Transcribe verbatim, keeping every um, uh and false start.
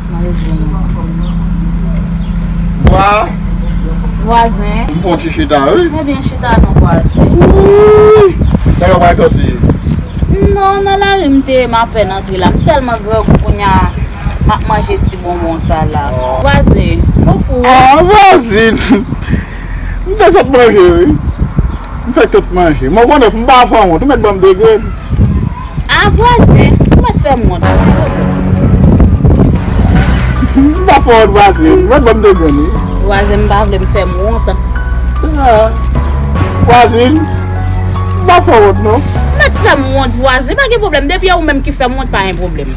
Mwen rejwenn ou. Wa, vwazen. M fè yon ti chita, wi. Ebyen, chita non, vwazen. Wi. Kòman w pral sòti? Non, nan lari m te ye, m apèn antre la. M tèlman grangou kounye a, m ap manje ti bonbon sa la. Vwazen, ou fou, wi. Ah, vwazin. M fè tout manje, wi. M fè tout manje. Mwen konnen, m pa fè wont. Ou mèt ban m de grenn. Ah, vwazen, ou mèt fè m wont. M pa fè wont, vwazen. Ou mèt ban m de grenn, wi. Vwazen, m pa vle m fè m wont. Ah, vwazin, m pa fè wont, non. Ou mèt fè m wont, vwazen. Pa gen pwoblèm. Depi e ou menm ki fè m wont, pa gen pwoblèm.